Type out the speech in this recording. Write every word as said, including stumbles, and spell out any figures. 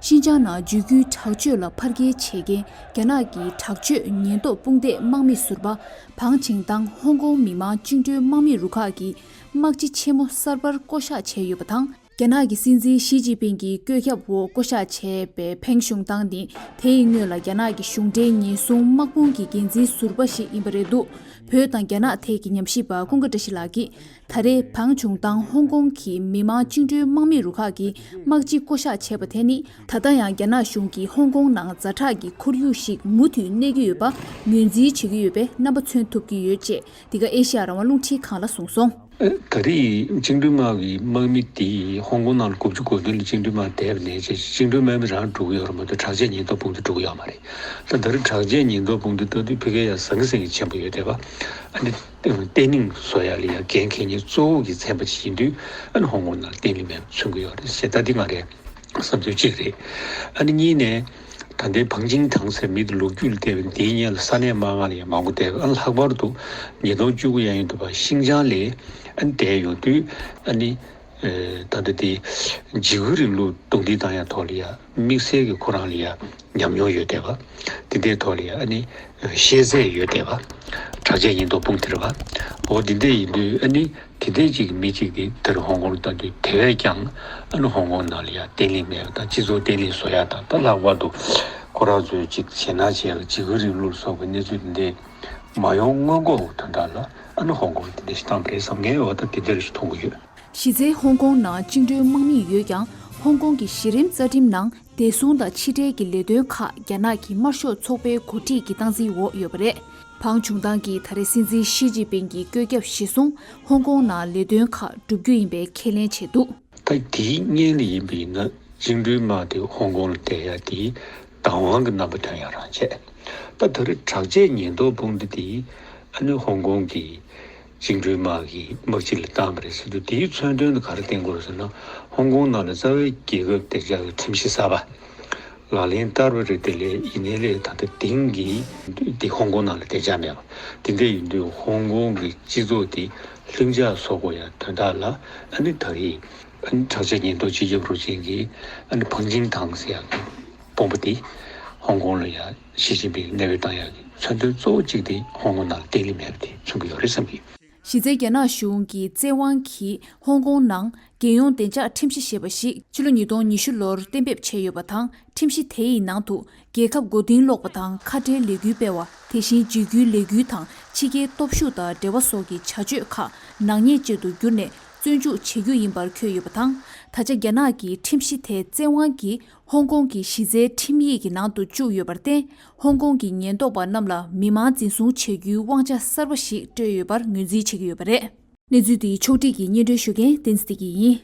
ཤིན་ཅང་ནང་འཇུག་རྒྱུའི་དྲག་སྤྱོད་ལ་ཕར་རྒོལ་བྱེད་མཁན་རྒྱ་ནག་གི་དྲག་སྤྱོད་ཉེན་རྟོག་དཔུང་སྡེའི་དམག་མི་ཟུར་པ་ཕང་ཆིང་ཏང་ཧོང་ཀོང་མི་དམངས་བཅིངས་འགྲོལ་དམག་མི་རུ་ཁག་གི་དམག་སྤྱི་ཆེན་མོ་གསར་པར་བསྐོ་གཞག་བྱས་ཡོད་པ་དང་། རྒྱ་ནག་གི་སྲིད་འཛིན་ཞི་ཅིན་ཕིང་གི་བཀོད་ཁྱབ་འོག་བསྐོ་གཞག་བྱས་པའི་ཕེང་ཞུང་ཏང་ནི་དེ་ཡི་སྔོན་ལ་རྒྱ་ནག་གི་གཞུང་འབྲེལ་ཉེན་སྲུང་དམག་དཔུང་གི་འགན་འཛིན་ཟུར་པ་ཞིག་ཡིན་པ་རེད་འདུག་བོད་དང་རྒྱ་ནག་ཐད་ཀྱི་ཉམས་ཞིབ་པ་ཀུན་དགའ་བཀྲ་ཤིས་ལགས་ཀྱིས། ད་རེས་ཕང་ཆུང་ཏང་ཧོང་ཀོང་གི་མི་དམངས་བཅིངས་འགྲོལ་དམག་མི་རུ་ཁག་གི་དམག་སྤྱི་བསྐོ་གཞག་བྱས་པ་དེ་ནི་ད་ལྟ་ཡང་རྒྱ་ནག་གཞུང་གིས་ཧོང་ཀོང་ནང་ཛ་དྲག་གི་ཁོར་ཡུག་ཞིག་མུ་མཐུད་གནས་ཀྱི་ཡོད་པ་ངོས་འཛིན་བྱེད་ཀྱི་ཡོད་པའི་རྣམ་པ་མཚོན་ཐུབ་ཀྱི་ཡོད་ཅེས་འདི་ག་ཨེ་ཤེ་ཡ་རང་དབང་རླུང་འཕྲིན་ཁང་ལ་གསུངས་སོང་། ཨ། ད་རེས་བཅིངས་འགྲོལ་དམག་གི་དམག་མི་དེ་ཧོང་ཀོང་ནང་ལ་དགུ་བཅུ་གོ་བདུན་ལ་བཅིངས་འགྲོལ་དམག་བསྡད་པ་ནས་བཅིངས་འགྲོལ་དམག་མི་རང་འགྲོ་གི་ཡོད་རེད་མ་གཏོགས་དྲག་ཆས་ཉེན་རྟོག་དཔུང་སྡེ་འགྲོ་གི་ཡོད་མ་རེད། ད་ད་རེས་དྲག་ཆས་ཉེན་རྟོག་དཔུང་སྡེ་ལྟ་དུས་ཕ་གིར་ཡང་ཟང་ངེ་ཟིང་ངེ་ཆེན་པོ་ཡོད་བསྡད་པ། ཨ་ནི་བརྟན་ལྷིང་བཟོ་ཡ་ལ་ཡང་འགན་འཁྱེར་མཁན་གཙོ་བོ་གི་ཚན་པ་ཅིག་ཡིན་དུས་ཨ་ནི་ཧོང་ཀོང་ནང་བརྟན་ལྷིང་མེད་པ་མཚོན་གྱི་ཡོད་རེད་ཟེར། ད་འདི་ང་རའི་བསམ་ཚུལ་གཅིག་རེད། ཨ་ནི་གཉིས་ནས། ད་ལྟའི་ཕང་ཆིང་ཐང་ཟེར་མི་དེ་ལོ་རྒྱུས་ལ་བལྟས་པ་ཡིན་དེའི་སྔོན་ལ་ས་གནས་དམག་སྒར་ལ་ཡང་མང་པོ་བསྡད་པ། ཨ་ནི་ལྷག་པར་དུ་ཉིས་སྟོང་བཅུ་དགུ་ཡན་ཡོད་དུ་བ་ཤིང་ཅང་ལ་ཨ་ནི་བསྡད་ཡོང་དུས་ཨ་ནི། ཨེ། ད་ལྟ་དེ་འཇིགས་སྐུལ་རིང་ལུགས་རྡུང་རྡེག་བཏང་ཡ་ཐོག་ལ་ཡ་དམིགས་བསལ་གྱི་ཁོ་རང་ལ་ཡ་ཉམས་མྱོང་ཡོད་བསྡད་པ། དེ་འདྲའི་ཐོག་ལ་ཡ་ཨ་ནི་ཤེས་ཚད་ཡོད་བསྡད་པ། དྲག་ཆས་ཉེན་རྟོག་དཔུང་སྡེ་རེད་པ། འོ་དེ་འདྲ་ཡིན་དུས་ཨ་ནི་དེ་འདྲའི་ཅིག་མི་གཅིག་དེ་དེར་ཧོང་ཀོང་ལ་ལྟ་དུས་དེ་བས་ཀྱང་ཨ་ནི་ཧོང་ཀོང་ནང་ལ་ཡ་བརྟན་ལྷིང་མེད་པ་དང་སྤྱི་ཚོགས་བརྟན་ལྷིང་བཟོ་ཡ་དང་ད་ལྷག་པར་དུ་ཁོ་རང་ཚོའི་ཅིག་ཞེད་སྣང་བྱེད་ཡ་གི་འཇིགས་སྐུལ་རིང་ལུགས་སོགས་ཀྱི་གནས་ཚུལ་དེ་འདྲའི་མ་ཡོང་སྔོན་འགོག་དོན་དག་ལ་ཨ་ནི་ཧོང་ཀོང་དེ་འདྲ་ཞིག་བཏང་པ་རེད་བསམ་ངས་འོ་ད་དེ་འདྲ་ཞིག་མཐོང་གི་ཡོད། གཞི་རྩའི་ཧོང་ཀོང་ནང་བཅིངས་འགྲོལ་དམག་མི་ཡོད་ཀྱང་ཧོང་ཀོང་གི་གཞི་རིམ་རྩ་ཁྲིམས་ནང་བདེ་སྲུང་དང་ཕྱི་འབྲེལ་གྱི་ལས་དོན་ཁག་རྒྱ་ནག་གི་དམར་ཤོག་ཚོགས་པའི་འགོ་ཁྲིད་ཀྱི་སྟངས་འཛིན་འོག་ཡོད་པ་རེད། ཕང་ཆུང་ཏང་གིས་ད་རེས་སྲིད་འཛིན་ཞི་ཅིན་ཕིང་གི་བཀོད་ཁྱབ་གཞིར་བཟུང་ཧོང་ཀོང་ནང་ལས་དོན་ཁག་བསྒྲུབ་རྒྱུ་ཡིན་པའི་ཁས་ལེན་བྱས་འདུག་ད་དེའི་སྔོན་ལ་ཡིན་པ་ཡིན་ན་བཅིངས་འགྲོལ་དམག་དེ་ཧོང་ཀོང་ལ་བསྡད་ཡ་དེ་བདག་དབང་གི་རྣམ་པ་ཐོན་ཡ་རང་བྱས། ད་ད་རེས་དྲག་ཆས་ཉེན་རྟོག་དཔུང་སྡེ་དེ་ཨ་ནི་ཧོང་ཀོང་གི་བཅིངས་འགྲོལ་དམག་གི་དམག་སྤྱི་ལ་བཏང་བ་རེད་ཟེར་དུས་དེའི་མཚོན་དོན་དེ་ག་རེ་བསྟན་དགོས་རེད་ཟེར་ན་ཧོང་ཀོང་ནང་ལ་རྩ་བའི་རྒྱལ་ཁབ་བདེ་འཇགས་ཀྱི་ཁྲིམས་གཞི་གསར་པ་ལག་ལེན་བསྟར་བ་རེད། དེ་ལས་ཡིན་ནའི་ལས་ད་ལྟ་དེང་གི་དེ་ཧོང་ཀོང་ནང་ལ་བདེ་འཇགས་མེད་པ་དེ་འདྲ་ཡིན་དུས་ཧོང་ཀོང་གི་སྤྱི་ཚོགས་དེ་ལྷིང་འཇགས་བཟོ་དགོས་ཡ་དོན་དག་ལ་ཨ་ནི་ད་རེས་ཨ་ནི་དྲག་ཆས་ཉེན་རྟོག་སྤྱི་ཁྱབ་རུ་ཆེན་གྱིས་ཨ་ནི་ཕང་ཆིང་ཐང་ཟེར་ཡ་གི་དཔོན་པོ་དེ་ཧོང་ཀོང་ལ་ཡ་ཞི་ཅིན་ཕིང་གནས་སྤོས་བཏང་ཡ་གི་མཚོན་དོན་གཙོ་བོ་གཅིག་དེ་ཧོང་ཀོང་ནང་ལ་བརྟན་ལྷིང་མེད་པ་དེ་མཚོན་གྱི་ཡོད་རེད་བསམ་གི། གཞི་རྩའི་རྒྱ་ནག་གཞུང་གི་བཙན་དབང་གིས་ཧོང་ཀོང་ནང་རྒྱལ་ཡོངས་བདེ་འཇགས་ཁྲིམས་གཞི་ཞེས་པ་ཞིག་ཕྱི་ལོ་ཉིས་སྟོང་ཉི་ཤུ་ལོར་གཏན་འབེབས་བྱས་ཡོད་པ་དང་། ཁྲིམས་གཞི་དེ་ཡི་ནང་དུ་རྒྱལ་ཁབ་མགོ་རྟིང་སློག་པ་དང་ཁ་བྲལ་ལས་འགུལ་སྤེལ་བ། དེ་བཞིན་འཇིགས་སྐུལ་ལས་འགུལ་དང་ཕྱི་རྒྱལ་སྟོབས་ཤུགས་དང་འབྲེལ་བ་སོགས་ཀྱི་བྱ་སྤྱོད་ཁག་ནག་ཉེས་ཅན་དུ་གྱུར་ནས་བཙོན་འཇུག་བྱེད་རྒྱུ་ཡིན་པར་འཁོད་ཡོད་པ་དང་། ད་ཆ་རྒྱ་ནག་གི་ཁྲིམས་གཞི་དེ་བཙན་དབང་གིས་ཧོང་ཀོང་གི་གཞི་རྩའི་ཁྲིམས་ཡིག་གི་ནང་དུ་བཅུག་ཡོད་པར་བརྟེན། ཧོང་ཀོང་གི་ཉེན་རྟོག་པ་རྣམས་ལ་མི་མང་འཛིན་བཟུང་བྱེད་རྒྱུའི་དབང་ཆ་གསར་པ་ཞིག་སྤྲོད་ཡོད་པར་ངོས་འཛིན་བྱེད་ཀྱི་ཡོད་པ་རེད། གནས་ཚུལ་འདི་ཕྱོགས་སྒྲིག་གིས་སྙན་སྒྲོན་ཞུ་མཁན་བསྟན་འཛིན་བདེ་སྐྱིད་ཡིན།